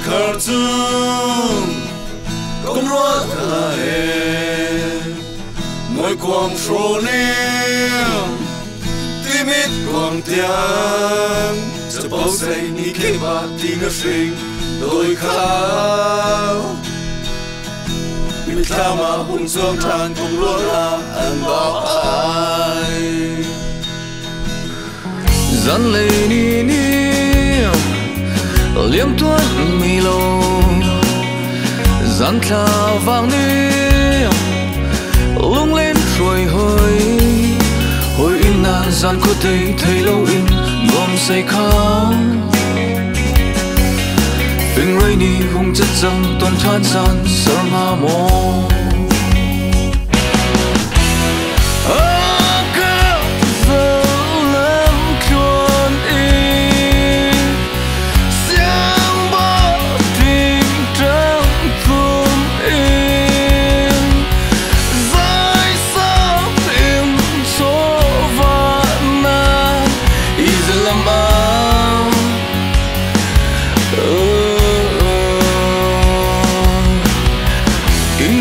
Khar cung kum ruat hna he Noi kuang hrawnim Timit kuang tiang Capo sei ni khiba ti nga hring doi khao Mitthlam ah hung cuang ṭhan kum rual hna an bau ai. Zanlei ni nih liam tuan mi lo, zan thla vang nih lunglen hruai hoi hoi in na zan khuadei thei lo in nuam sei khang. Fingrei ni hung cat cang ton ṭhan san ser hnga maw?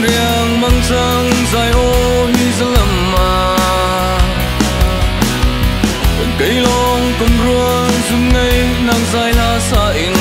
Riang mang cang zai o hi zalama cây long cùng ruang zum ngei nang zai la sa in.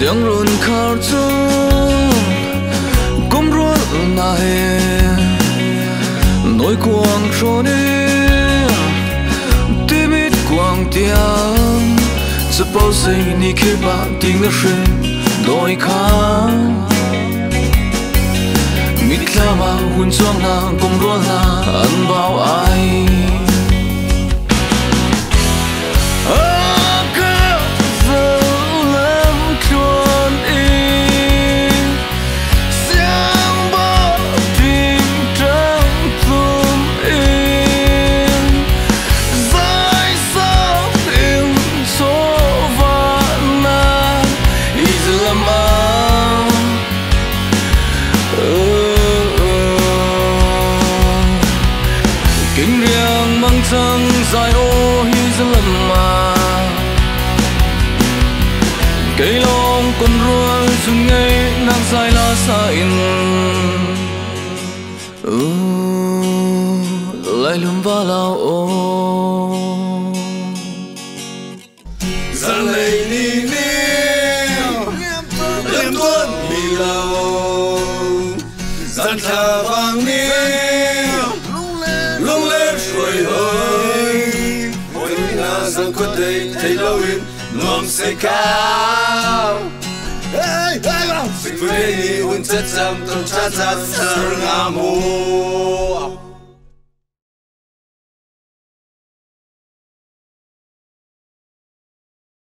Siang run khar chung kum rual na he noi kuang throne timit quang tiang capo sei ni khiba ting na hrin doi khang. Mitthlam ah hun chuang na kum rual na an bau ai. Kinh riang mang cang zai o hi zalama cây long con rual sun ngei nang zai la sa in. Lai lum va lao o. Zanlei ni ni liam tuan mi lo, zan thla vang ni lunglen hruai hoi hoi na zan khuadei thei lo in nuam sei khao. Fingrei ni hun cat cang ton ṭhan caan ser hnga maw?